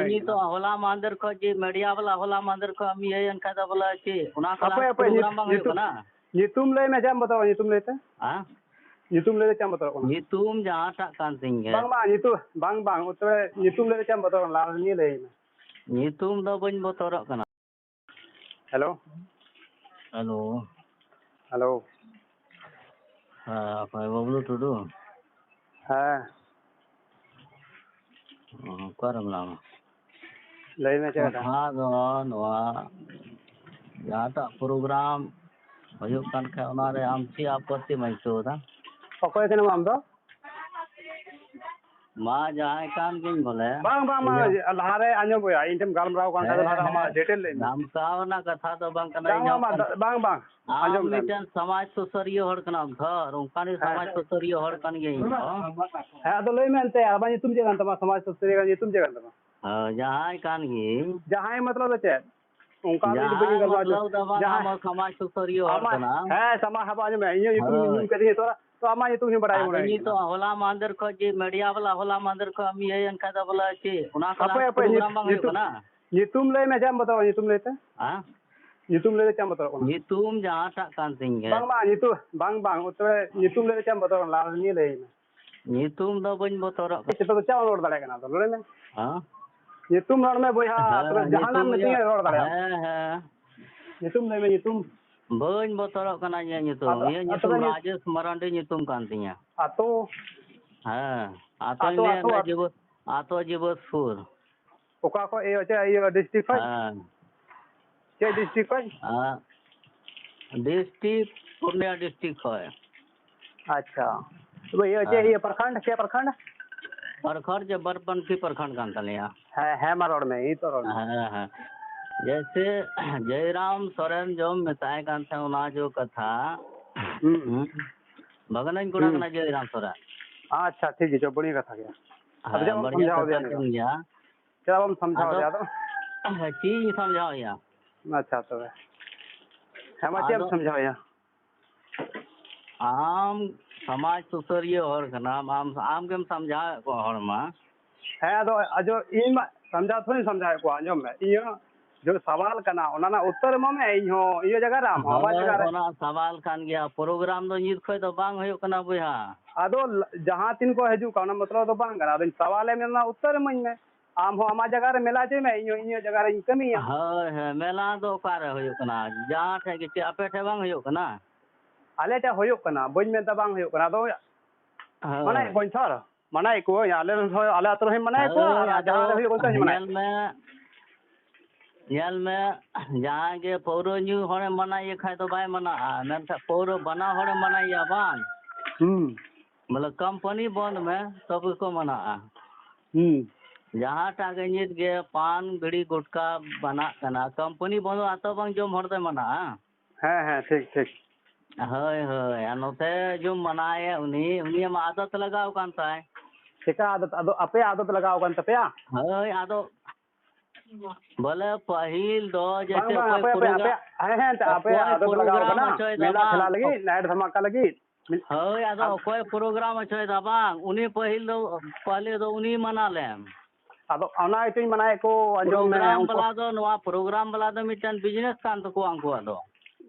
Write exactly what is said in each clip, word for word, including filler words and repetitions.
ᱱᱤᱛᱚᱜ ᱦᱚᱞᱟ ᱢᱟᱦᱫᱮᱨ ᱠᱷᱚᱡ ᱡᱮ ᱢᱤᱰᱤᱭᱟ ᱵᱟᱞᱟ ᱦᱚᱞᱟ ᱢᱟᱦᱫᱮᱨ ᱠᱷᱚᱡ ᱮᱢ ᱤᱭᱟᱹᱭᱮᱱ ᱠᱷᱟᱡ ᱫᱚ ᱵᱚᱞᱮ ᱪᱮᱫ ᱚᱱᱟ ᱠᱞᱟᱥ ᱦᱟᱯᱳᱭ, ᱦᱟᱯᱳᱭ, ᱯᱨᱳᱜᱨᱟᱢ ᱧᱩᱛᱩᱢ, ᱵᱟᱝ ᱦᱩᱭᱩᱜ ᱧᱩᱛᱩᱢ, ᱠᱟᱱᱟ? ᱧᱩᱛᱩᱢ ᱞᱟᱹᱭ ᱢᱮ, ᱪᱮᱫ ᱮᱢ ᱵᱚᱛᱚᱨᱚᱜᱼᱟ? ᱧᱩᱛᱩᱢ ᱞᱟᱹᱭ ᱛᱮ᱾ ᱦᱮᱸ? ᱧᱩᱛᱩᱢ ᱞᱟᱹᱭ ᱛᱮ ᱪᱮᱫ ᱮᱢ ᱵᱚᱛᱚᱨᱚᱜ ᱠᱟᱱᱟ? ᱧᱩᱛᱩᱢ ᱡᱟᱦᱟᱸᱴᱟᱜ ᱠᱟᱱ ᱛᱤᱧ ᱜᱮ᱾ ᱵᱟᱝ, ᱵᱟᱝ, ᱧᱩᱛᱩᱢ, ᱵᱟᱝ, ᱵᱟᱝ, ᱛᱚᱵᱮ ᱧᱩᱛᱩᱢ ᱞᱟᱹᱭ ᱛᱮ ᱪᱮᱫ ᱮᱢ ᱵᱚᱛᱚᱨᱚᱜ ᱠᱟᱱᱟ? ᱞᱟᱦᱟ ᱱᱤᱭᱟᱹ ᱞᱟᱹᱭ ᱢᱮ᱾ ᱧᱩᱛᱩᱢ ᱫᱚ ᱵᱟᱹᱧ ᱵᱚᱛᱚᱨᱚᱜ ᱠᱟᱱᱟ᱾ ᱦᱮᱞᱳ᱾ ᱦᱮᱞᱳ᱾ ᱦᱮᱞᱳ᱾ ᱦᱮᱸ, ᱚᱠᱚᱭ ᱵᱟᱵᱞᱩ ᱴᱩᱰᱩ? ᱦᱮᱸ᱾ ᱚ, ᱚᱠᱟᱨᱮ ᱢᱮᱱᱟᱢᱟ? ᱞᱟᱹᱭ ᱢᱮ ᱪᱮᱫ ᱠᱟᱛᱷᱟ? ᱠᱟᱛᱷᱟ ᱫᱚ ᱱᱚᱣᱟ, ᱡᱟᱦᱟᱸᱴᱟᱜ ᱯᱨᱳᱜᱨᱟᱢ ᱦᱩᱭᱩᱜ ᱠᱟᱱ ᱠᱷᱟᱡ, ᱚᱱᱟᱨᱮ ᱟᱢ ᱪᱮᱫ ᱟᱯᱚᱛᱛᱤᱢ ᱟᱹᱭᱠᱟᱹᱣ ᱮᱫᱟ? ᱚᱠᱚᱭ ᱠᱟᱱᱟᱢ ᱟᱢ ᱫᱚ? ᱢᱟ, ᱡᱟᱦᱟᱸᱭ ᱠᱟᱱ ᱜᱤᱧ ᱵᱚᱞᱮ᱾ ᱵᱟᱝ, ᱵᱟᱝ, ᱵᱟᱝ, ᱤᱭᱟᱹ᱾ ᱞᱟᱦᱟᱨᱮ ᱟᱸᱡᱚᱢ ᱵᱚᱭᱟ, ᱤᱧ ᱴᱷᱮᱱ ᱜᱟᱞᱢᱟᱨᱟᱣ ᱠᱟᱱ ᱠᱷᱟᱡ ᱫᱚ ᱦᱮᱸ, ᱞᱟᱦᱟᱨᱮ ᱟᱢᱟᱜ ᱦᱮᱸ᱾ Detail ᱞᱟᱹᱭ ᱢᱮ᱾ ᱫᱷᱟᱢᱠᱟᱣ ᱨᱮᱱᱟᱜ ᱠᱟᱛᱷᱟ ᱫᱚ ᱵᱟᱝ ᱠᱟᱱᱟ, ᱵᱟᱝ, ᱤᱧ ᱵᱟᱝ, ᱦᱚᱸ ᱵᱟᱝ, ᱵᱟᱝ, ᱟᱸᱡᱚᱢ ᱟᱢ ᱢᱮ᱾ ᱢᱤᱫᱴᱮᱱ ᱥᱚᱢᱟᱡᱽ ᱥᱩᱥᱟᱹᱨᱤᱭᱟᱹ ᱦᱚᱲ ᱠᱟᱱᱟᱢ ᱛᱷᱚ, ᱟᱨ ᱚᱱᱠᱟᱱᱤᱡ ᱦᱮᱸ᱾ ᱥᱚᱢᱟᱡᱽ ᱥᱩᱥᱟᱹᱨᱤᱭᱟᱹ ᱦᱚᱲ ᱠᱟᱱ ᱜᱤᱭᱟᱹᱧ ᱤᱧ ᱦᱚᱸ᱾ ᱦᱮᱸ, ᱟᱫᱚ ᱞᱟᱹᱭ ᱢᱮ ᱮᱱᱛᱮ, ᱟᱢᱟᱜ ᱧᱩᱛᱩᱢ ᱪᱮᱫ ᱠᱟᱱ ᱛᱟᱢᱟ? ᱥᱚᱢᱟᱡᱽ ᱥᱩᱥᱟᱹᱨᱤᱭᱟᱹ ᱧᱩᱛᱩᱢ ᱪᱮᱫ ᱠᱟᱱ ᱛᱟᱢᱟ? ᱦᱳᱭ, ᱡᱟᱦᱟᱸᱭ ᱠᱟᱱ ᱜᱤᱧ᱾ ᱡᱟᱦᱟᱸᱭ ᱢᱚᱛᱞᱚᱵ ᱫᱚ ᱪᱮᱫ? ᱚᱱᱠᱟ ᱫᱚ ᱤᱧ ᱫᱚ ᱵᱟᱹᱧ ᱡᱟᱦᱟᱸᱭ ᱜᱟᱞᱢᱟᱨᱟᱣ ᱢᱚᱛᱞᱚᱵ ᱫᱚ ᱵᱟᱝ, ᱡᱟᱦᱟᱸᱭ ᱟᱢ ᱦᱚᱸ ᱥᱚᱢᱟᱡᱽ ᱥᱩᱥᱟᱹᱨᱤᱭᱟᱹ ᱦᱚᱲ ᱟᱢᱟᱜ, ᱠᱟᱱᱟᱢ᱾ ᱦᱮᱸ, ᱥᱟᱢᱟ ᱦᱟᱵᱟ ᱟᱸᱡᱚᱢ ᱢᱮ, ᱤᱧᱟᱹᱜ ᱧᱩᱛᱩᱢ ᱦᱳᱭ᱾ ᱧᱩᱛᱩᱢ ᱠᱟᱹᱫᱤᱧᱟ ᱛᱚ, ᱛᱚ ᱟᱢᱟᱜ ᱧᱩᱛᱩᱢ ᱦᱚᱸ ᱵᱟᱲᱟᱭ ᱟᱫᱚ ᱵᱟᱹᱱᱩᱜ ᱟᱹᱧ ᱱᱤᱛᱚᱜ ᱠᱟᱱᱟ᱾ ᱦᱚᱞᱟ ᱢᱟᱦᱫᱮᱨ ᱠᱷᱚᱡ ᱡᱮ ᱢᱤᱰᱤᱭᱟ ᱵᱟᱞᱟ ᱦᱚᱞᱟ ᱢᱟᱦᱫᱮᱨ ᱠᱷᱚᱡ ᱮᱢ ᱤᱭᱟᱹᱭᱮᱱ ᱠᱷᱟᱡ ᱫᱚ ᱵᱚᱞᱮ ᱪᱮᱫ ᱚᱱᱟ ᱠᱞᱟᱥ ᱦᱟᱯᱳᱭ, ᱦᱟᱯᱳᱭ, ᱯᱨᱳᱜᱨᱟᱢ ᱧᱩᱛ-, ᱵᱟᱝ ᱦᱩᱭᱩᱜ ᱧᱩᱛᱩᱢ, ᱠᱟᱱᱟ? ᱧᱩᱛᱩᱢ ᱞᱟᱹᱭ ᱢᱮ, ᱪᱮᱫ ᱮᱢ ᱵᱚᱛᱚᱨᱚᱜᱼᱟ? ᱧᱩᱛᱩᱢ ᱞᱟᱹᱭ ᱛᱮ? ᱦᱮᱸ? ᱧᱩᱛᱩᱢ ᱞᱟᱹᱭ ᱛᱮ ᱪᱮᱫ ᱮᱢ ᱵᱚᱛᱚᱨᱚᱜ ᱠᱟᱱᱟ? ᱧᱩᱛᱩᱢ ᱡᱟᱦᱟᱸᱴᱟᱜ ᱠᱟᱱ ᱛᱤᱧ ᱜᱮ᱾ ᱵᱟᱝ, ᱵᱟᱝ, ᱧᱩᱛᱩᱢ, ᱵᱟᱝ, ᱵᱟᱝ, ᱛᱚᱵᱮ ᱧᱩᱛᱩᱢ ᱞᱟᱹᱭ ᱛᱮ ᱪᱮᱫ ᱮᱢ ᱵᱚᱛᱚᱨᱚᱜ ᱠᱟᱱᱟ? ᱞᱟᱦᱟ ᱱᱤᱭᱟᱹ ᱞᱟᱹᱭ ᱢᱮ᱾ ᱧᱩᱛᱩᱢ ᱫᱚ ᱵᱟᱹᱧ ᱵᱚᱛᱚᱨᱚᱜ ᱠᱟᱱᱟ᱾ ᱪᱮᱫ ᱫᱚ ᱪᱮᱫ ᱮᱢ ᱨᱚᱲ ᱫᱟᱲᱮᱭᱟᱜ ᱠᱟᱱᱟ? ᱟᱫᱚ ᱞᱟᱹᱭ ᱢᱮ᱾ ᱦᱮᱸ? ᱧᱩᱛᱩᱢ ᱨᱚᱲ ᱢᱮ ᱵᱚᱭᱦᱟ, ᱦᱮᱸ, ᱛᱚᱵᱮ ᱡᱟᱦᱟᱱᱟᱜ ᱧᱩᱛᱩᱢ ᱢᱤᱴᱤᱝ ᱤᱧᱟᱹᱜ ᱨᱮ ᱨᱚᱲ ᱫᱟᱲᱮᱭᱟᱜᱼᱟ᱾ ᱦᱮᱸ, ᱦᱮᱸ᱾ ᱧᱩᱛᱩᱢ ᱞᱟᱹᱭ ᱢᱮ, ᱧᱩᱛᱩᱢ᱾ ᱵᱟᱹᱧ ᱵᱚᱛᱚᱨᱚᱜ ᱠᱟᱱᱟ ᱤᱧᱟᱹᱜ ᱧᱩᱛᱩᱢ᱾ ᱟᱫᱚ, ᱤᱧᱟᱹᱜ ᱟᱫᱚ ᱧᱩᱛᱩᱢ ᱛᱚᱵᱮ ᱧᱩ-, ᱨᱟᱡᱮᱥ ᱢᱟᱨᱟᱱᱰᱤ ᱧᱩᱛᱩᱢ ᱠᱟᱱ ᱛᱤᱧᱟ᱾ ᱟᱛᱳ? ᱦᱮᱸ, ᱟᱛᱳᱧ ᱟᱛᱳ, ᱞᱟᱹᱭᱟᱫ ᱟᱛᱳ, ᱢᱮᱭᱟ, ᱟᱛᱳ᱾ ᱡᱤᱵᱚ-, ᱟᱛᱳ ᱡᱤᱵᱚᱥᱯᱩᱨ᱾ ᱚᱠᱟ ᱠᱷᱚᱡ ᱤᱭᱟᱹ, ᱪᱮᱫ ᱤᱭᱟᱹ district ᱠᱷᱚᱡ? ᱦᱮᱸ᱾ ᱪᱮᱫ district ᱠᱷᱚᱡ? ᱟᱸ, district ᱯᱩᱨᱩᱞᱤᱭᱟᱹ district ᱠᱷᱚᱡ᱾ ᱟᱪᱪᱷᱟ᱾ ᱛᱚᱵᱮ ᱤᱭᱟᱹ, ᱪᱮᱫ ᱦᱮᱸ᱾ ᱤᱭᱟᱹ ᱯᱨᱚᱠᱷᱚᱸᱰ, ᱪᱮᱫ ᱯᱨᱚᱠᱷᱚᱸᱰ? ᱯᱨᱚᱠᱷᱚᱸᱰ ᱡᱚᱵᱵᱚᱨᱯᱚᱱᱛᱤ ᱯᱨᱚᱠᱷᱚᱸᱰ ᱠᱟᱱ ᱛᱟᱞᱮᱭᱟ᱾ ᱦᱮᱸ, ᱦᱮᱸ, ᱢᱟ ᱨᱚᱲ ᱢᱮ, ᱱᱤᱛᱚᱜ ᱨᱚᱲ ᱢᱮ᱾ ᱦᱮᱸ, ᱦᱮᱸ᱾ ᱡᱮᱭᱥᱮ ᱡᱚᱭᱨᱟᱢ ᱥᱚᱨᱮᱱ ᱡᱚᱢ ᱢᱮᱛᱟᱭ ᱠᱟᱱ ᱛᱟᱦᱮᱸ, ᱚᱱᱟ ᱡᱚ ᱠᱟᱛᱷᱟ᱾ ᱦᱩᱸ᱾ ᱦᱩᱸ᱾ ᱵᱟᱜᱟᱱᱟᱧ ᱠᱚᱲᱟ ᱦᱩᱸ᱾ ᱠᱟᱱᱟ ᱡᱚᱭᱨᱟᱢ ᱥᱚᱨᱮᱱ᱾ ᱟᱪᱪᱷᱟ, ᱴᱷᱤᱠ ᱜᱮᱭᱟ, ᱵᱟᱹᱲᱤᱡ ᱠᱟᱛᱷᱟ ᱜᱮᱭᱟ᱾ ᱟᱫᱚ ᱦᱮᱸ, ᱪᱮᱫ ᱵᱟᱢ ᱵᱟᱹᱲᱤᱡ ᱥᱚᱢᱡᱷᱟᱣ ᱠᱟᱛᱷᱟ ᱫᱮᱭᱟ ᱩᱱᱤ ᱫᱚ? ᱠᱟᱱ ᱜᱮᱭᱟ᱾ ᱪᱮᱫᱟᱜ ᱵᱟᱢ ᱥᱚᱢᱡᱷᱟᱣ ᱟᱫᱚ ᱫᱮᱭᱟ ᱟᱫᱚ? ᱪᱮᱫ ᱤᱧ ᱥᱚᱢᱡᱷᱟᱣ ᱮᱭᱟ? ᱟᱪᱪᱷᱟ, ᱛᱚᱵᱮ᱾ ᱦᱮᱸ, ᱢᱟ, ᱪᱮᱫ ᱮᱢ ᱟᱫᱚ ᱥᱚᱢᱡᱷᱟᱣ ᱮᱭᱟ? ᱟᱢ ᱥᱚᱢᱟᱡᱽ ᱥᱩᱥᱟᱹᱨᱤᱭᱟᱹ ᱦᱚᱲ ᱠᱟᱱᱟᱢ, ᱟᱢ, ᱟᱢ ᱜᱮᱢ ᱥᱚᱢᱡᱷᱟᱣᱮᱫ ᱠᱚᱣᱟ ᱦᱚᱲ ᱢᱟ᱾ ᱦᱮᱸ, ᱟᱫᱚ, ᱟᱫᱚ ᱤᱧ ᱢᱟ ᱥᱟᱢᱡᱷᱟᱣ ᱛᱷᱚᱲᱤᱧ ᱥᱟᱢᱡᱷᱟᱣᱮᱫ ᱠᱚᱣᱟ, ᱟᱸᱡᱚᱢ ᱢᱮ, ᱤᱧᱟᱹᱜ ᱡᱮ ᱥᱟᱣᱟᱞ ᱠᱟᱱᱟ, ᱚᱱᱟ ᱨᱮᱱᱟᱜ ᱩᱛᱛᱚᱨ ᱮᱢᱚᱜ ᱢᱮ, ᱤᱧ ᱦᱚᱸ ᱤᱧᱟᱹᱜ ᱡᱟᱭᱜᱟ ᱨᱮ, ᱟᱢ ᱦᱚᱸ ᱟᱢᱟᱜ ᱦᱳᱭ, ᱡᱟᱭᱜᱟ ᱨᱮ᱾ ᱚᱱᱟ ᱥᱟᱣᱟᱞ ᱠᱟᱱ ᱜᱮᱭᱟ᱾ ᱯᱨᱳᱜᱨᱟᱢ ᱫᱚ ᱧᱤᱛ ᱠᱷᱚᱡ ᱫᱚ ᱵᱟᱝ ᱦᱩᱭᱩᱜ ᱠᱟᱱᱟ, ᱵᱚᱭᱦᱟ᱾ ᱟᱫᱚ ᱞ-, ᱡᱟᱦᱟᱸ ᱛᱤᱱ ᱠᱚ ᱦᱤᱡᱩᱜ ᱠᱟᱱᱟ, ᱚᱱᱟ ᱢᱚᱛᱞᱚᱵ ᱫᱚ ᱵᱟᱝ ᱠᱟᱱᱟ᱾ ᱟᱫᱚᱧ ᱥᱟᱣᱟᱞᱮ ᱢᱮ, ᱚᱱᱟ ᱩᱛᱛᱚᱨ ᱤᱢᱟᱹᱧ ᱢᱮ᱾ ᱟᱢ ᱦᱚᱸ ᱟᱢᱟᱜ ᱡᱟᱭᱜᱟ ᱨᱮ ᱢᱮᱞᱟ ᱦᱚᱪᱚᱭ ᱢᱮ, ᱤᱧ ᱦᱚᱸ ᱤᱧᱟᱹᱜ ᱡᱟᱭᱜᱟ ᱨᱮᱧ ᱠᱟᱹᱢᱤᱭᱟ᱾ ᱦᱳᱭ, ᱦᱳᱭ, ᱢᱮᱞᱟ ᱫᱚ ᱚᱠᱟᱨᱮ ᱦᱩᱭᱩᱜ ᱠᱟᱱᱟ? ᱡᱟᱦᱟᱸ ᱴᱷᱮᱡ ᱜᱮ, ᱪᱮᱫ ᱟᱯᱮ ᱴᱷᱮᱡ ᱵᱟᱝ ᱦᱩᱭᱩᱜ ᱠᱟᱱᱟ? ᱟᱞᱮ ᱴᱷᱮᱡ ᱦᱩᱭᱩᱜ ᱠᱟᱱᱟ, ᱵᱟᱹᱧ ᱢᱮᱱᱫᱟ ᱵᱟᱝ ᱦᱩᱭᱩᱜ ᱠᱟᱱᱟ᱾ ᱟᱫᱚ ᱦᱳᱭ᱾ ᱢᱟᱱᱟᱭᱮᱫ ᱠᱚᱣᱟᱹᱧ ᱛᱷᱚᱨ, ᱢᱟᱱᱟᱭᱮᱫ ᱠᱚᱣᱟᱹᱧ, ᱟᱞᱮ ᱨᱮᱱ ᱦᱚᱸ, ᱟᱞᱮ ᱟᱹᱛᱩ ᱨᱮᱦᱚᱸᱧ ᱢᱟᱱᱟᱭᱮᱫ ᱠᱚᱣᱟ, ᱦᱳᱭ, ᱟᱨ ᱟᱫᱚ ᱡᱟᱦᱟᱸ ᱨᱮ ᱦᱩᱭᱩᱜ ᱚᱱᱛᱮ ᱦᱚᱸᱧ ᱢᱟᱱᱟᱭᱮᱫ ᱧᱮᱞ ᱠᱚᱣᱟ᱾ ᱢᱮ, ᱧᱮᱞ ᱢᱮ, ᱡᱟᱦᱟᱸᱭ ᱜᱮ ᱯᱟᱹᱣᱨᱟᱹ ᱧᱩ ᱦᱚᱲᱮ ᱢᱟᱱᱟᱭᱮ ᱠᱷᱟᱡ ᱫᱚ ᱵᱟᱭ ᱢᱟᱱᱟᱜᱼᱟ, ᱢᱮᱱᱠᱷᱟᱱ ᱯᱟᱹᱣᱨᱟᱹ ᱵᱟᱱᱟ ᱦᱚᱲᱮ ᱢᱟᱱᱟᱭᱮᱭᱟ ᱵᱟᱝ? ᱦᱩᱸ᱾ ᱵᱚᱞᱮ ᱠᱳᱢᱯᱟᱱᱤ ᱵᱚᱱᱫ ᱢᱮ, ᱛᱚᱵᱮ ᱠᱚ ᱢᱟᱱᱟᱜᱼᱟ᱾ ᱦᱩᱸ᱾ ᱡᱟᱦᱟᱸᱴᱟᱜ ᱜᱮ ᱱᱤᱛ ᱜᱮ ᱯᱟᱱ, ᱵᱤᱲᱤ, ᱜᱩᱴᱠᱟ ᱵᱟᱱᱟᱜ ᱠᱟᱱᱟ, ᱠᱳᱢᱯᱟᱱᱤ ᱵᱚᱱᱫᱚᱜᱼᱟ ᱛᱚ ᱵᱟᱝ ᱡᱚᱢ ᱦᱚᱲ ᱫᱚᱭ ᱢᱟᱱᱟᱜᱼᱟ᱾ ᱦᱮᱸ, ᱦᱮᱸ, ᱴᱷᱤᱠ, ᱴᱷᱤᱠ᱾ ᱦᱳᱭ, ᱦᱳᱭ, ᱟᱨ ᱱᱚᱛᱮ ᱡᱚᱢ ᱢᱟᱱᱟᱭᱮ ᱩᱱᱤ, ᱩᱱᱤᱭᱟᱜ ᱢᱟ ᱟᱫᱚᱛ ᱞᱟᱜᱟᱣ ᱠᱟᱱ ᱛᱟᱭ᱾ ᱪᱮᱠᱟ ᱟᱫᱚᱛ? ᱟᱫᱚ ᱟᱯᱮᱭᱟᱜ ᱟᱫᱚᱛ ᱞᱟᱜᱟᱣ ᱠᱟᱱ ᱛᱟᱯᱮᱭᱟ? ᱦᱳᱭ, ᱟᱫᱚ ᱵᱚᱞᱮ ᱯᱟᱹᱦᱤᱞ ᱫᱚ ᱵᱟᱝ, ᱡᱮᱭᱥᱮ ᱵᱟᱝ, ᱚᱠᱚᱭ ᱟᱯᱮ, ᱟᱯᱮ, ᱯᱨᱳᱜᱨᱟᱢ, ᱟᱯᱮ, ᱦᱮᱸ, ᱦᱮᱸ, ᱮᱱᱛᱮ ᱟᱯᱮᱭᱟᱜ ᱚᱠᱚᱭ ᱟᱫᱚᱛ ᱞᱟᱜᱟᱣ ᱯᱨᱳᱜᱨᱟᱢ ᱠᱟᱱᱟ, ᱦᱚᱪᱚᱭᱮᱫᱟ ᱢᱮᱞᱟ ᱵᱟᱝ, ᱴᱷᱮᱞᱟ ᱞᱟᱹᱜᱤᱫ, ᱱᱟᱭᱤᱴ ᱫᱷᱟᱢᱟᱠᱟ ᱞᱟᱹᱜᱤᱫ᱾ ᱢᱤᱫ ᱦᱳᱭ, ᱟᱫᱚ ᱟᱢ ᱚᱠᱚᱭ ᱯᱨᱳᱜᱨᱟᱢ ᱦᱚᱪᱚᱭᱮᱫᱟ ᱵᱟᱝ, ᱩᱱᱤ ᱯᱟᱹᱦᱤᱞ ᱫᱚ, ᱯᱟᱦᱞᱮ ᱫᱚ ᱩᱱᱤ ᱢᱟᱱᱟ ᱞᱮᱢ᱾ ᱟᱫᱚ ᱚᱱᱟ ᱜᱮᱛᱚᱧ ᱢᱟᱱᱟᱭᱮᱫ ᱠᱚ, ᱟᱸᱡᱚᱢ ᱢᱮ, ᱯᱨᱳᱜᱨᱟᱢ ᱩᱱᱠᱩ ᱵᱟᱞᱟ ᱫᱚ, ᱱᱚᱣᱟ ᱯᱨᱳᱜᱨᱟᱢ ᱵᱟᱞᱟ ᱫᱚ ᱢᱤᱫᱴᱮᱱ ᱵᱤᱡᱽᱱᱮᱥ ᱠᱟᱱ ᱛᱟᱠᱚᱣᱟ ᱩᱱᱠᱩᱣᱟᱜ ᱫᱚ᱾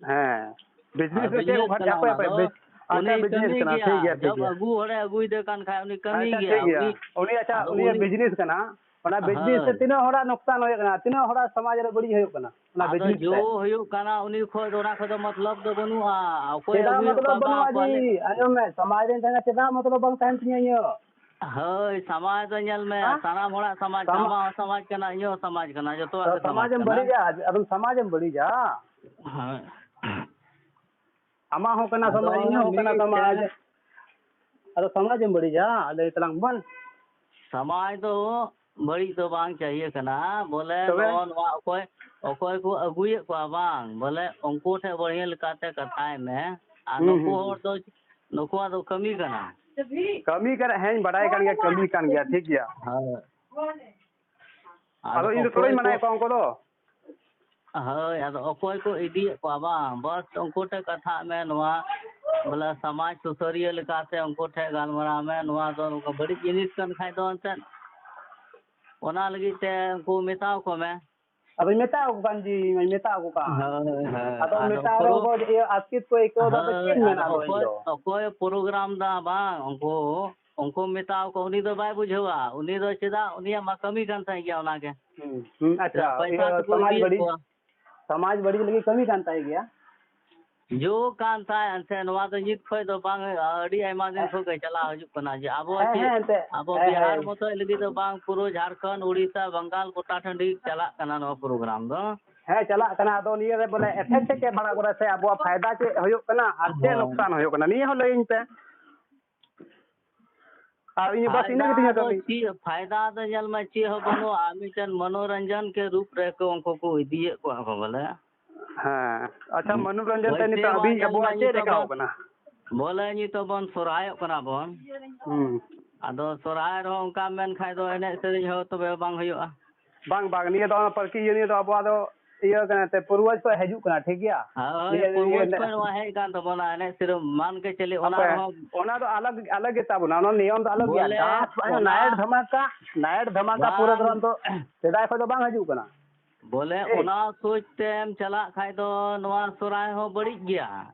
ᱦᱮᱸ, ᱵᱤᱡᱽᱱᱮᱥ ᱟᱨ ᱫᱚ ᱪᱮᱫ ᱠᱚ ᱵᱤᱡᱽᱱᱮᱥ ᱠᱷᱟᱱ ᱠᱟᱱᱟ ᱟᱯᱮ, ᱚᱱᱟ ᱟᱯᱮ ᱫᱚ, ᱵᱤᱡᱽ-, ᱟᱪᱪᱷᱟ, ᱩᱱᱤ ᱵᱤᱡᱽᱱᱮᱥ ᱠᱟᱹᱢᱤ ᱠᱟᱱᱟ, ᱜᱮᱭᱟ, ᱴᱷᱤᱠ ᱜᱮᱭᱟ, ᱴᱷᱤᱠ ᱡᱚᱵ ᱜᱮᱭᱟ᱾ ᱟᱹᱜᱩ ᱦᱚᱲᱮ ᱟᱹᱜᱩᱭᱮᱫᱮ ᱠᱟᱱ ᱠᱷᱟᱡ ᱩᱱᱤ ᱠᱟᱹᱢᱤ ᱟᱪᱪᱷᱟ, ᱜᱮᱭᱟ, ᱴᱷᱤᱠ ᱜᱮᱭᱟ᱾ ᱩᱱᱤ, ᱩᱱᱤ, ᱟᱪᱪᱷᱟ, ᱟᱫᱚ ᱩᱱᱤᱭᱟᱜ ᱩᱱᱤ ᱵᱤᱡᱽᱱᱮᱥ ᱠᱟᱱᱟ, ᱚᱱᱟ ᱵᱤᱡᱽᱱᱮᱥ ᱛᱮ ᱦᱳᱭ᱾ ᱛᱤᱱᱟᱹᱜ ᱦᱚᱲᱟᱜ ᱱᱚᱠᱥᱟᱱ ᱦᱩᱭᱩᱜ ᱠᱟᱱᱟ, ᱛᱤᱱᱟᱹᱜ ᱦᱚᱲᱟᱜ ᱥᱚᱢᱟᱡᱽ ᱨᱮ ᱵᱟᱹᱲᱤᱡ ᱦᱩᱭᱩᱜ ᱠᱟᱱᱟ, ᱚᱱᱟ ᱟᱫᱚ ᱵᱤᱡᱽᱱᱮᱥ ᱡᱚ ᱛᱮ᱾ ᱦᱩᱭᱩᱜ ᱠᱟᱱᱟ, ᱩᱱᱤ ᱠᱷᱚᱡ ᱫᱚ, ᱚᱱᱟ ᱠᱷᱚᱡ ᱫᱚ ᱢᱚᱛᱞᱚᱵ ᱫᱚ ᱵᱟᱹᱱᱩᱜᱼᱟ᱾ ᱚᱠᱚᱭ ᱪᱮᱫᱟᱜ ᱟᱹᱜᱩᱭᱮᱫ ᱢᱚᱛᱞᱚᱵ ᱠᱚᱣᱟ ᱵᱟᱹᱱᱩᱜᱼᱟ ᱵᱟᱝ ᱡᱤ? ᱯᱟᱞᱮ? ᱟᱸᱡᱚᱢ ᱢᱮ, ᱥᱚᱢᱟᱡᱽ ᱨᱮᱱ ᱛᱟᱦᱮᱱᱟ, ᱪᱮᱫᱟᱜ ᱢᱚᱛᱞᱚᱵ ᱵᱟᱝ ᱛᱟᱦᱮᱱ ᱛᱤᱧᱟᱹ ᱤᱧᱟᱹᱜ? ᱦᱳᱭ, ᱥᱚᱢᱟᱡᱽ ᱫᱚ ᱧᱮᱞ ᱢᱮ, ᱦᱮᱸ? ᱥᱟᱱᱟᱢ ᱦᱚᱲᱟᱜ ᱥᱚᱢᱟᱡᱽ, ᱥᱚᱢᱟ-, ᱟᱢᱟᱜ ᱦᱚᱸ ᱥᱚᱢᱟᱡᱽ ᱠᱟᱱᱟ, ᱤᱧᱟᱹᱜ ᱦᱚᱸ ᱥᱚᱢᱟᱡᱽ ᱠᱟᱱᱟ, ᱡᱚᱛᱚᱣᱟᱜ ᱛᱚ ᱜᱮ ᱥᱚᱢᱟᱡᱽ ᱥᱚᱢᱟᱡᱽ ᱮᱢ ᱠᱟᱱᱟ᱾ ᱵᱟᱹᱲᱤᱡᱟ, ᱟᱫᱚ ᱥᱚᱢᱟᱡᱽ ᱮᱢ ᱵᱟᱹᱲᱤᱡᱟ᱾ ᱦᱳᱭ᱾ ᱟᱢᱟᱜ ᱦᱚᱸ ᱠᱟᱱᱟ ᱟᱫᱚ ᱥᱚᱢᱟᱡᱽ, ᱤᱧᱟᱹᱜ ᱦᱚᱸ ᱠᱟᱱᱟ ᱢᱤᱫᱴᱮᱱ ᱥᱚᱢᱟᱡᱽ᱾ ᱟᱫᱚ ᱥᱚᱢᱟᱡᱽ ᱮᱢ ᱵᱟᱹᱲᱤᱡᱟ, ᱞᱟᱹᱭ ᱛᱟᱞᱟᱝ ᱵᱚᱱ᱾ ᱥᱚᱢᱟᱡᱽ ᱫᱚ ᱵᱟᱹᱲᱤᱡ ᱫᱚ ᱵᱟᱝ ᱪᱟᱹᱦᱤᱭᱮ ᱠᱟᱱᱟ, ᱵᱚᱞᱮ ᱛᱚᱵᱮ? ᱱᱚᱜᱼᱚ ᱱᱚᱣᱟ ᱚᱠᱚᱭ, ᱚᱠᱚᱭ ᱠᱚ ᱟᱹᱜᱩᱭᱮᱫ ᱠᱚᱣᱟ ᱵᱟᱝ, ᱵᱚᱞᱮ ᱩᱱᱠᱩ ᱴᱷᱮᱱ ᱵᱟᱹᱲᱤᱭᱟᱹ ᱞᱮᱠᱟᱛᱮ ᱠᱟᱛᱷᱟᱭ ᱢᱮ᱾ ᱟᱨ ᱦᱩᱸ, ᱱᱩᱠᱩ ᱦᱩᱸ, ᱦᱩᱸ᱾ ᱦᱚᱲ ᱫᱚ, ᱱᱩᱠᱩᱣᱟᱜ ᱫᱚ ᱠᱟᱹᱢᱤ ᱠᱟᱱᱟ᱾ ᱠᱟᱹᱢᱤ ᱠᱟᱱᱟ, ᱦᱮᱸᱧ ᱵᱟᱰᱟᱭ ᱠᱟᱱ ᱜᱮᱭᱟ, ᱠᱟᱹᱢᱤ ᱠᱟᱱ ᱜᱮᱭᱟ, ᱴᱷᱤᱠ ᱜᱮᱭᱟ᱾ ᱦᱳᱭ᱾ ᱟᱫᱚ ᱟᱫᱚ ᱤᱧ ᱫᱚ ᱚᱠᱚᱭ ᱛᱷᱚᱲᱟᱧ ᱠᱚ ᱢᱟᱱᱟᱭᱮᱫ ᱠᱚᱣᱟ ᱩᱱᱠᱩ ᱫᱚ᱾ ᱦᱳᱭ, ᱟᱫᱚ ᱚᱠᱚᱭ ᱠᱚ ᱤᱫᱤᱭᱮᱫ ᱠᱚᱣᱟ ᱵᱟᱝ, ᱵᱟᱥ ᱩᱱᱠᱩ ᱴᱷᱮᱱ ᱠᱟᱛᱷᱟᱜ ᱢᱮ, ᱱᱚᱣᱟ ᱵᱚᱞᱮ ᱥᱚᱢᱟᱡᱽ ᱥᱩᱥᱟᱹᱨᱤᱭᱟᱹ ᱞᱮᱠᱟᱛᱮ ᱩᱱᱠᱩ ᱴᱷᱮᱱ ᱜᱟᱞᱢᱟᱨᱟᱣ ᱢᱮ᱾ ᱱᱚᱣᱟ ᱫᱚ ᱱᱚᱝᱠᱟ ᱵᱟᱹᱲᱤᱡ ᱡᱤᱱᱤᱥ ᱠᱟᱱ ᱠᱷᱟᱡ ᱫᱚ ᱮᱱᱛᱮᱫ ᱚᱱᱟ ᱞᱟᱹᱜᱤᱫ ᱛᱮ ᱩᱱᱠᱩ ᱢᱮᱛᱟᱣ ᱠᱚ ᱢᱮ᱾ ᱟᱫᱚᱧ ᱢᱮᱛᱟ ᱟᱠᱚ ᱠᱟᱱ ᱡᱮ, ᱢᱮᱛᱟ ᱟᱠᱚ ᱠᱟᱱ᱾ ᱦᱳᱭ, ᱦᱳᱭ᱾ ᱟᱫᱚ ᱟᱫᱚ ᱢᱮᱛᱟ ᱯᱨᱳ-, ᱨᱮᱦᱚᱸ ᱠᱚ ᱡᱮ ᱤᱭᱟᱹ ᱟᱥᱠᱮᱛ ᱠᱚ ᱟᱹᱭᱠᱟᱹᱣ ᱮᱫᱟ, ᱟᱫᱚ ᱦᱳᱭ, ᱪᱮᱫ ᱮᱢ ᱟᱫᱚ ᱢᱮᱱᱟ ᱟᱫᱚ ᱚᱠᱚᱭ, ᱤᱧ ᱫᱚ? ᱚᱠᱚᱭ ᱯᱨᱳᱜᱨᱟᱢ ᱫᱟ ᱵᱟᱝ, ᱩᱱᱠᱩ, ᱩᱱᱠᱩ ᱢᱮᱛᱟ ᱠᱚ, ᱩᱱᱤ ᱫᱚ ᱵᱟᱭ ᱵᱩᱡᱷᱟᱹᱣᱟ᱾ ᱩᱱᱤ ᱫᱚ ᱪᱮᱫᱟᱜ, ᱩᱱᱤᱭᱟᱜ ᱢᱟ ᱠᱟᱹᱢᱤ ᱠᱟᱱ ᱛᱟᱭ ᱜᱮᱭᱟ ᱚᱱᱟ ᱜᱮ᱾ ᱦᱩᱸ, ᱦᱩᱸ, ᱟᱪᱪᱷᱟ, ᱯᱚᱭᱥᱟ ᱤᱭᱟᱹ ᱛᱮᱠᱚ ᱥᱚᱢᱟᱡᱽ ᱤᱫᱤᱭᱮᱫ ᱵᱟᱹᱲᱤᱡ, ᱠᱚᱣᱟ᱾ ᱥᱚᱢᱟᱡᱽ ᱵᱟᱹᱲᱤᱡ ᱞᱟᱹᱜᱤᱫ ᱠᱟᱹᱢᱤ ᱠᱟᱱ ᱛᱟᱭ ᱜᱮᱭᱟ᱾ ᱡᱳ ᱠᱟᱱ ᱛᱟᱭ ᱮᱱᱛᱮ, ᱱᱚᱣᱟ ᱫᱚ ᱱᱤᱛ ᱠᱷᱚᱡ ᱫᱚ ᱵᱟᱝ, ᱟᱹᱰᱤ ᱟᱭᱢᱟ ᱫᱤᱱ ᱦᱮᱸ᱾ ᱠᱷᱚᱡ ᱜᱮ ᱪᱟᱞᱟᱣ ᱦᱤᱡᱩᱜ ᱠᱟᱱᱟ ᱡᱮ ᱟᱵᱚ ᱦᱮᱸ, ᱪᱮᱫ, ᱦᱮᱸ, ᱮᱱᱛᱮ, ᱟᱵᱚ ᱦᱮᱸ, ᱵᱤᱦᱟᱨ ᱦᱮᱸ᱾ ᱢᱚᱛᱚᱡ ᱞᱟᱹᱜᱤᱫ ᱫᱚ ᱵᱟᱝ, ᱯᱩᱨᱟᱹ ᱡᱷᱟᱲᱠᱷᱚᱸᱰ, ᱩᱲᱤᱥᱥᱟ, ᱵᱟᱝᱜᱟᱞ ᱜᱚᱴᱟ ᱴᱟᱺᱰᱤ ᱪᱟᱞᱟᱜ ᱠᱟᱱᱟ ᱱᱚᱣᱟ ᱯᱨᱳᱜᱨᱟᱢ ᱫᱚ᱾ ᱦᱮᱸ, ᱪᱟᱞᱟᱜ ᱠᱟᱱᱟ᱾ ᱟᱫᱚ ᱱᱤᱭᱟᱹ ᱨᱮ ᱵᱚᱞᱮ effect ᱪᱮᱫ ᱯᱟᱲᱟᱜ ᱠᱟᱱᱟ ᱥᱮ ᱟᱵᱚᱣᱟᱜ ᱯᱷᱟᱭᱫᱟ ᱪᱮᱫ ᱦᱩᱭᱩᱜ ᱠᱟᱱᱟ ᱟᱨ ᱪᱮᱫ ᱦᱳᱭ᱾ ᱱᱩᱠᱥᱟᱱ ᱦᱩᱭᱩᱜ ᱠᱟᱱᱟ, ᱱᱤᱭᱟᱹ ᱦᱚᱸ ᱞᱟᱹᱭᱟᱹᱧ ᱯᱮ᱾ ᱟᱨ ᱤᱧ ᱵᱟᱥ ᱤᱱᱟᱹ ᱯᱷᱟᱭᱫᱟ ᱜᱮᱛᱤᱧᱟ ᱫᱚ ᱠᱟᱹᱢᱤ᱾ ᱪᱮᱫ, ᱯᱷᱟᱭᱫᱟ ᱫᱚ ᱧᱮᱞ ᱢᱮ ᱪᱮᱫ ᱦᱚᱸ ᱵᱟᱹᱱᱩᱜᱼᱟ, ᱢᱤᱫᱴᱮᱱ ᱢᱚᱱᱳᱨᱚᱧᱡᱚᱱ ᱠᱮ ᱨᱩᱯ ᱨᱮᱠᱚ ᱩᱱᱠᱩ ᱠᱚ ᱤᱫᱤᱭᱮᱫ ᱠᱚᱣᱟ ᱠᱚ ᱵᱚᱞᱮ᱾ ᱦᱮᱸ, ᱟᱪᱪᱷᱟ, ᱦᱩᱸ᱾ ᱢᱚᱱᱳᱨᱚᱧᱡᱚᱱ ᱛᱮ ᱦᱳᱭ, ᱱᱤᱛᱚᱜ ᱪᱮᱫ ᱵᱚᱱ ᱟᱹᱵᱤᱱ ᱧᱮᱞ ᱢᱮ ᱟᱵᱚᱣᱟᱜ ᱪᱮᱫ ᱱᱤᱛᱚᱜ ᱞᱮᱠᱟ ᱵᱚᱱ, ᱠᱟᱱᱟ? ᱵᱚᱞᱮ ᱱᱤᱛᱚᱜ ᱵᱚᱱ ᱥᱚᱨᱦᱟᱭᱚᱜ ᱠᱟᱱᱟ ᱵᱚᱱ᱾ ᱦᱩᱸ᱾ ᱟᱫᱚ ᱥᱚᱨᱦᱟᱭ ᱨᱮᱦᱚᱸ ᱚᱱᱠᱟ ᱢᱮᱱ ᱠᱷᱟᱡ ᱫᱚ ᱮᱱᱮᱡ ᱥᱮᱨᱮᱧ ᱦᱚᱸ ᱛᱚᱵᱮ ᱵᱟᱝ ᱦᱩᱭᱩᱜᱼᱟ᱾ ᱵᱟᱝ, ᱵᱟᱝ, ᱱᱤᱭᱟᱹ ᱫᱚ ᱯᱟᱹᱨᱠᱤ ᱤᱭᱟᱹ, ᱱᱤᱭᱟᱹ ᱫᱚ ᱟᱵᱚᱣᱟᱜ ᱫᱚ ᱤᱭᱟᱹ ᱠᱟᱱᱟ ᱛᱮ, ᱯᱩᱨᱵᱚᱡᱽ ᱠᱷᱚᱱ ᱦᱤᱡᱩᱜ ᱠᱟᱱᱟ, ᱴᱷᱤᱠ ᱜᱮᱭᱟ? ᱦᱳᱭ, ᱱᱤᱭᱟᱹ, ᱯᱩᱨᱵᱚᱡᱽ ᱱᱤᱭᱟᱹ ᱠᱷᱚᱱ ᱱᱚᱣᱟ ᱦᱮᱡ ᱠᱟᱱ ᱛᱟᱵᱚᱱᱟ, ᱮᱱᱮᱡ ᱥᱮᱨᱮᱧ ᱢᱟᱱ ᱜᱮ ᱪᱟᱹᱞᱤ, ᱚᱱᱟ ᱦᱟᱯᱮ, ᱨᱮᱦᱚᱸ ᱚᱱᱟ ᱫᱚ ᱟᱞᱟᱜᱽ, ᱟᱞᱟᱜᱽ ᱜᱮ ᱛᱟᱵᱚᱱᱟ, ᱚᱱᱟ ᱱᱤᱭᱚᱢ ᱫᱚ ᱟᱞᱟᱜᱽ ᱜᱮᱭᱟ᱾ ᱵᱚᱞᱮ ᱰᱟᱱᱥ, ᱚᱱᱟ night ᱫᱷᱟᱢᱟᱠᱟ, night ᱫᱷᱟᱢᱟᱠᱟ ᱯᱩᱨᱟᱹ ᱵᱟᱝ, ᱫᱚ ᱥᱮᱫᱟᱭ ᱠᱷᱚᱱ ᱫᱚ ᱵᱟᱝ ᱦᱤᱡᱩᱜ ᱠᱟᱱᱟ᱾ ᱵᱚᱞᱮ ᱮᱭ᱾ ᱚᱱᱟ ᱥᱳᱪ ᱛᱮᱢ ᱪᱟᱞᱟᱜ ᱠᱷᱟᱡ ᱫᱚ ᱱᱚᱣᱟ ᱥᱚᱨᱦᱟᱭ ᱦᱚᱸ ᱵᱟᱹᱲᱤᱡ ᱜᱮᱭᱟ᱾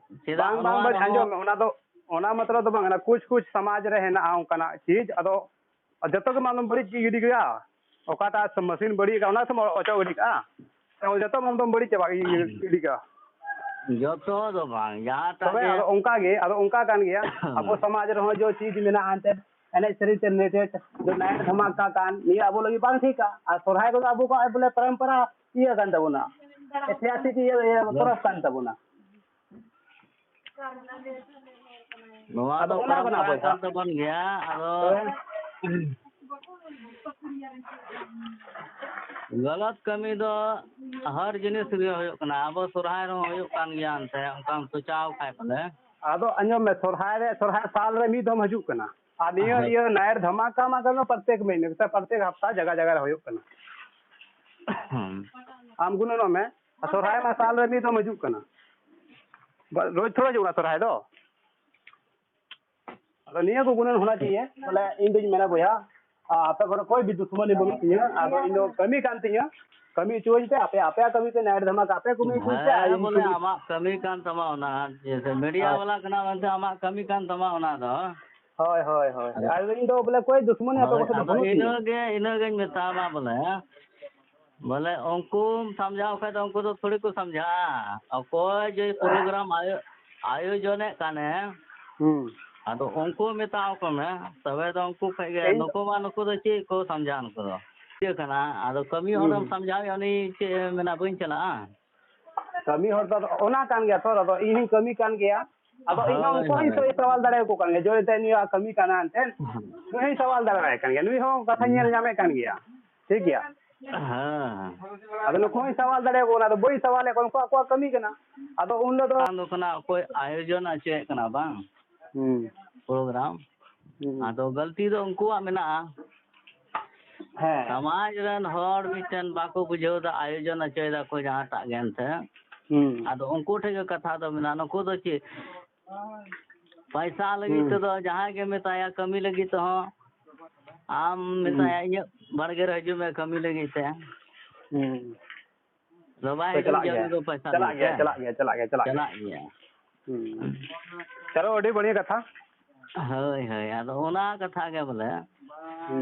ᱪᱮᱫᱟᱜ ᱵᱟᱝ, ᱵᱟᱝ, ᱱᱚᱣᱟ ᱵᱟᱹᱲᱤᱡ, ᱨᱮᱦᱚᱸ ᱟᱸᱡᱚᱢ ᱢᱮ, ᱚᱱᱟ ᱫᱚ, ᱚᱱᱟ ᱢᱟᱛᱨᱚ ᱫᱚ ᱵᱟᱝ ᱠᱟᱱᱟ, ᱠᱩᱪ ᱠᱩᱪ ᱥᱚᱢᱟᱡᱽ ᱨᱮ ᱦᱮᱱᱟᱜᱼᱟ ᱚᱱᱠᱟᱱᱟᱜ ᱪᱤᱡᱽ, ᱟᱫᱚ ᱟᱨ ᱡᱚᱛᱚ ᱜᱮ ᱢᱟᱞᱚᱢ ᱵᱟᱹᱲᱤᱡ ᱜᱮ ᱜᱤᱰᱤ ᱜᱮᱭᱟ, ᱚᱠᱟᱴᱟᱜ ᱥᱮ ᱢᱮᱥᱤᱱ ᱵᱟᱹᱲᱤᱡ ᱟᱠᱟᱱ, ᱚᱱᱟ ᱥᱮ ᱚᱪᱚᱜ ᱜᱤᱰᱤ ᱠᱟᱜᱼᱟ, ᱡᱚᱛᱚ ᱢᱟᱞᱚᱢ ᱵᱟᱹᱲᱤᱡ ᱪᱟᱵᱟ ᱜᱤ-, ᱜᱤᱰᱤ ᱠᱟᱜᱼᱟ᱾ ᱡᱚᱛᱚ ᱫᱚ ᱵᱟᱝ, ᱡᱟᱦᱟᱸᱴᱟᱜ ᱛᱚᱵᱮ ᱜᱮ᱾ ᱟᱫᱚ ᱚᱱᱠᱟ ᱜᱮ, ᱟᱫᱚ ᱚᱱᱠᱟ ᱠᱟᱱ ᱜᱮᱭᱟ, ᱟᱵᱚ ᱥᱚᱢᱟᱡᱽ ᱨᱮᱦᱚᱸ ᱡᱚ ᱪᱤᱡᱽ ᱢᱮᱱᱟᱜᱼᱟ, ᱮᱱᱛᱮᱫ ᱮᱱᱮᱡ ᱥᱮᱨᱮᱧ ᱛᱮ related, ᱡᱚ night ᱫᱷᱟᱢᱟᱠᱟ ᱠᱟᱱ, ᱱᱤᱭᱟᱹ ᱟᱵᱚ ᱞᱟᱹᱜᱤᱫ ᱵᱟᱝ ᱴᱷᱤᱠᱟ᱾ ᱟᱨ ᱥᱚᱨᱦᱟᱭ ᱠᱚᱫᱚ ᱟᱵᱚ ᱠᱚᱣᱟᱜ ᱵᱚᱞᱮ ᱯᱚᱨᱚᱢᱯᱚᱨᱟ ᱤᱭᱟᱹ ᱠᱟᱱ ᱛᱟᱵᱚᱱᱟ, ᱮᱛᱤᱦᱟᱥᱤᱠ ᱤᱭᱟᱹ, ᱤᱭᱟᱹ ᱯᱚᱨᱚᱵᱽ ᱠᱟᱱ ᱛᱟᱵᱚᱱᱟ᱾ ᱱᱚᱣᱟ ᱟᱫᱚ ᱫᱚ ᱚᱱᱟ ᱠᱟᱱᱟ ᱯᱚᱨᱚᱢᱯᱚᱨᱟ ᱵᱚᱭᱦᱟ᱾ ᱠᱟᱱ ᱛᱟᱵᱚᱱ ᱜᱮᱭᱟ, ᱟᱫᱚ ᱦᱮᱸ᱾ ᱜᱟᱞᱟᱛ ᱠᱟᱹᱢᱤ ᱫᱚ ᱦᱟᱨ ᱡᱤᱱᱤᱥ ᱨᱮᱜᱮ ᱦᱩᱭᱩᱜ ᱠᱟᱱᱟ᱾ ᱟᱵᱚ ᱥᱚᱨᱦᱟᱭ ᱨᱮᱦᱚᱸ ᱦᱩᱭᱩᱜ ᱠᱟᱱ ᱜᱮᱭᱟ, ᱮᱱᱛᱮ ᱚᱱᱠᱟᱢ ᱥᱚᱪᱟᱣ ᱠᱷᱟᱡ ᱵᱚᱞᱮ᱾ ᱟᱫᱚ ᱟᱸᱡᱚᱢ ᱢᱮ, ᱥᱚᱨᱦᱟᱭ ᱨᱮ, ᱥᱚᱨᱦᱟᱭ ᱥᱟᱞ ᱨᱮ ᱢᱤᱫ ᱫᱷᱚᱢ ᱦᱤᱡᱩᱜ ᱠᱟᱱᱟ᱾ ᱟᱨ ᱱᱤᱭᱟᱹ, ᱦᱮᱸ᱾ ᱤᱭᱟᱹ night ᱫᱷᱟᱢᱟᱠᱟ ᱢᱟ ᱠᱟᱱᱟ ᱯᱨᱚᱛᱮᱠ ᱢᱟᱹᱦᱤᱱᱟᱹ, ᱥᱮ ᱯᱨᱚᱛᱮᱠ ᱦᱟᱯᱛᱟ ᱡᱟᱭᱜᱟ ᱡᱟᱭᱜᱟ ᱨᱮ ᱦᱩᱭᱩᱜ ᱠᱟᱱᱟ᱾ ᱦᱩᱸ᱾ ᱟᱢ ᱜᱩᱱᱟᱹᱱᱚᱜ ᱢᱮ, ᱥᱚᱨᱦᱟᱭ ᱢᱟ ᱥᱟᱞ ᱨᱮ ᱢᱤᱫ ᱫᱷᱚᱢ ᱦᱤᱡᱩᱜ ᱠᱟᱱᱟ᱾ ᱵᱟ-, ᱨᱳᱡᱽ ᱛᱷᱚᱲᱟ ᱦᱤᱡᱩᱜ ᱠᱟᱱᱟ ᱥᱚᱨᱦᱟᱭ ᱫᱚ᱾ ᱟᱫᱚ ᱱᱤᱭᱟᱹ ᱠᱚ ᱜᱩᱱᱟᱹᱱ ᱦᱚᱱᱟ ᱪᱟᱦᱤᱭᱮ, ᱵᱚᱞᱮ ᱤᱧ ᱫᱩᱧ ᱢᱮᱱᱟ ᱵᱚᱭᱦᱟ, ᱟᱯᱮ ᱠᱚᱨᱮ ᱠᱚᱭ ᱵᱤ ᱫᱩᱥᱢᱟᱱᱤ ᱵᱟᱹᱱᱩᱜ ᱛᱤᱧᱟᱹ᱾ ᱟᱫᱚ ᱤᱧ ᱫᱚ ᱠᱟᱹᱢᱤ ᱠᱟᱱ ᱛᱤᱧᱟᱹ, ᱠᱟᱹᱢᱤ ᱦᱚᱪᱚᱣᱟᱹᱧ ᱯᱮ, ᱟᱯᱮ ᱟᱯᱮᱭᱟᱜ ᱠᱟᱹᱢᱤ ᱯᱮ, ᱱᱟᱭᱤᱴ ᱫᱷᱟᱢᱟᱠᱟ ᱟᱯᱮ ᱠᱟᱹᱢᱤ ᱦᱚᱪᱚᱭ ᱯᱮ᱾ ᱟᱨ ᱦᱮᱸ, ᱤᱧ ᱵᱚᱞᱮ ᱠᱟᱹᱢᱤ ᱟᱢᱟᱜ ᱠᱟᱹᱢᱤ ᱠᱟᱱ ᱛᱟᱢᱟ ᱚᱱᱟ, ᱡᱮᱭᱥᱮ ᱢᱤᱰᱤᱭᱟ ᱦᱳᱭ᱾ ᱵᱟᱞᱟ ᱠᱟᱱᱟ ᱢᱮᱱᱛᱮ ᱟᱢᱟᱜ ᱠᱟᱹᱢᱤ ᱠᱟᱱ ᱛᱟᱢᱟ ᱚᱱᱟ ᱫᱚ᱾ ᱦᱳᱭ, ᱦᱳᱭ, ᱦᱳᱭ᱾ ᱟᱫᱚ, ᱟᱨ ᱤᱧ ᱫᱚ ᱵᱚᱞᱮ ᱠᱚᱭ ᱫᱩᱥᱢᱟᱱᱤ ᱟᱯᱮ ᱦᱳᱭ, ᱠᱚ ᱥᱟᱛᱮ ᱟᱫᱚ ᱵᱟᱹᱱᱩᱜ ᱛᱤᱧᱟᱹ᱾ ᱤᱱᱟᱹᱜᱮ, ᱤᱱᱟᱹᱜᱤᱧ ᱢᱮᱛᱟᱢᱟ ᱵᱚᱞᱮ, ᱵᱚᱞᱮ ᱩᱱᱠᱩᱢ ᱥᱟᱢᱡᱷᱟᱣ ᱠᱷᱟᱡ ᱫᱚ ᱩᱱᱠᱩ ᱫᱚ ᱛᱷᱚᱲᱤ ᱠᱚ ᱥᱟᱢᱡᱷᱟᱜᱼᱟ᱾ ᱚᱠᱚᱭ ᱡᱮ ᱯᱨᱳᱜᱨᱟᱢ ᱟᱭᱳ-, ᱟᱭᱳᱡᱚᱱᱮᱫ ᱠᱟᱱᱮ, ᱦᱩᱸ᱾ ᱟᱫᱚ ᱩᱱᱠᱩ ᱢᱮᱛᱟᱣ ᱠᱚ ᱢᱮ, ᱛᱚᱵᱮ ᱫᱚ ᱩᱱᱠᱩ ᱠᱷᱚᱡ ᱜᱮ, ᱤᱧ ᱱᱩᱠᱩ ᱢᱟ ᱱᱩᱠᱩ ᱫᱚ ᱪᱮᱫ ᱠᱚ ᱥᱟᱢᱡᱷᱟᱣᱟ, ᱱᱩᱠᱩ ᱫᱚ ᱪᱮᱫ ᱠᱟᱱᱟ? ᱟᱫᱚ ᱠᱟᱹᱢᱤ ᱦᱚᱲᱮᱢ ᱦᱩᱸ᱾ ᱥᱟᱢᱡᱷᱟᱣᱮᱭᱟ, ᱩᱱᱤ ᱪᱮᱫ ᱮ ᱢᱮᱱᱟ, ᱵᱟᱹᱧ ᱪᱟᱞᱟᱜᱼᱟ? ᱠᱟᱹᱢᱤ ᱦᱚᱲ ᱫᱚ ᱚᱱᱟ ᱠᱟᱱ ᱜᱮᱭᱟ ᱛᱚ, ᱟᱫᱚ ᱤᱧ ᱦᱚᱸᱧ ᱠᱟᱹᱢᱤ ᱠᱟᱱ ᱜᱮᱭᱟ, ᱟᱫᱚ ᱤᱧ ᱦᱚᱸ ᱦᱳᱭ, ᱩᱱᱠᱩ ᱦᱚᱸᱧ ᱦᱳᱭ᱾ ᱥᱟᱹ-, ᱥᱟᱣᱟᱞ ᱫᱟᱲᱮᱭᱟᱠᱚ ᱠᱟᱱ ᱜᱮᱭᱟ, ᱡᱚᱭ ᱛᱮ ᱱᱩᱭᱟᱜ ᱠᱟᱹᱢᱤ ᱠᱟᱱᱟ ᱮᱱᱛᱮᱫ, ᱱᱩᱭ ᱦᱚᱸᱧ ᱥᱟᱣᱟᱞ ᱫᱟᱲᱮᱭᱟᱭ ᱠᱟᱱ ᱜᱮᱭᱟ, ᱱᱩᱭ ᱦᱚᱸ ᱠᱟᱛᱷᱟᱧ ᱧᱮᱞ ᱧᱟᱢᱮᱫ ᱠᱟᱱ ᱜᱮᱭᱟ, ᱴᱷᱤᱠ ᱜᱮᱭᱟ᱾ ᱦᱮᱸ᱾ ᱟᱫᱚ ᱱᱩᱠᱩ ᱦᱚᱸᱧ ᱥᱟᱣᱟᱞ ᱫᱟᱲᱮᱭᱟᱠᱚ ᱠᱟᱱᱟ, ᱟᱫᱚ ᱵᱟᱹᱧ ᱥᱟᱣᱟᱞᱮᱫ ᱠᱚᱣᱟ, ᱩᱱᱠᱩ ᱟᱠᱚᱣᱟᱜ ᱠᱟᱹᱢᱤ ᱠᱟᱱᱟ᱾ ᱟᱫᱚ ᱩᱱ ᱦᱤᱞᱳᱜ ᱫᱚ ᱵᱟᱝ ᱫᱚ ᱠᱟᱱᱟ, ᱚᱠᱚᱭ ᱟᱭᱳᱡᱚᱱ ᱦᱚᱪᱚᱭᱮᱫ ᱠᱟᱱᱟ ᱵᱟᱝ ᱦᱩᱸ᱾ ᱯᱨᱳᱜᱨᱟᱢ, ᱦᱩᱸ᱾ ᱟᱫᱚ ᱜᱟᱹᱞᱛᱤ ᱫᱚ ᱩᱱᱠᱩᱣᱟᱜ ᱢᱮᱱᱟᱜᱼᱟ᱾ ᱦᱮᱸ᱾ ᱥᱚᱢᱟᱡᱽ ᱨᱮᱱ ᱦᱚᱲ ᱢᱤᱫᱴᱮᱱ ᱵᱟᱠᱚ ᱵᱩᱡᱷᱟᱹᱣ ᱮᱫᱟ, ᱟᱭᱳᱡᱚᱱ ᱦᱚᱪᱚᱭ ᱫᱟᱠᱚ ᱡᱟᱦᱟᱸᱴᱟᱜ ᱜᱮ ᱮᱱᱛᱮ᱾ ᱦᱩᱸ᱾ ᱟᱫᱚ ᱩᱱᱠᱩ ᱴᱷᱮᱱ ᱜᱮ ᱠᱟᱛᱷᱟ ᱫᱚ ᱢᱮᱱᱟᱜᱼᱟ, ᱱᱩᱠᱩ ᱫᱚ ᱪᱮᱫ ᱯᱟᱭᱥᱟ ᱞᱟᱹᱜᱤᱫ ᱦᱩᱸ᱾ ᱛᱮᱫᱚ ᱡᱟᱦᱟᱸᱭ ᱜᱮ ᱢᱮᱛᱟᱭᱟ ᱠᱟᱹᱢᱤ ᱞᱟᱹᱜᱤᱫ ᱛᱮᱦᱚᱸ, ᱟᱢ ᱦᱩᱸ᱾ ᱢᱮᱛᱟᱭᱟ ᱤᱧᱟᱹᱜ ᱵᱟᱲᱜᱮ ᱨᱮ ᱦᱤᱡᱩᱜ ᱢᱮ ᱠᱟᱹᱢᱤ ᱞᱟᱹᱜᱤᱫ ᱛᱮ᱾ ᱦᱩᱸ᱾ ᱵᱟᱵᱟᱭ ᱛᱚ ᱦᱤᱡᱩᱜ ᱪᱟᱞᱟᱜ ᱜᱮᱭᱟ, ᱜᱮᱭᱟ᱾ ᱩᱱᱤ ᱫᱚ ᱯᱚᱭᱥᱟ ᱪᱟᱞᱟᱜ ᱞᱟᱹᱜᱤᱫ ᱜᱮᱭᱟ, ᱛᱮ᱾ ᱪᱟᱞᱟᱜ ᱜᱮᱭᱟ, ᱪᱟᱞᱟᱜ ᱜᱮᱭᱟ, ᱪᱟᱞᱟᱜ ᱜᱮᱭᱟ᱾ ᱪᱟᱞᱟᱜ ᱜᱮᱭᱟ᱾ ᱦᱩᱸ᱾ ᱪᱚᱞᱚ, ᱟᱹᱰᱤ ᱵᱟᱹᱲᱤᱭᱟᱹ ᱠᱟᱛᱷᱟ᱾ ᱦᱳᱭ, ᱦᱳᱭ, ᱟᱫᱚ ᱚᱱᱟ ᱠᱟᱛᱷᱟ ᱜᱮ ᱵᱚᱞᱮ᱾ ᱦᱩᱸ᱾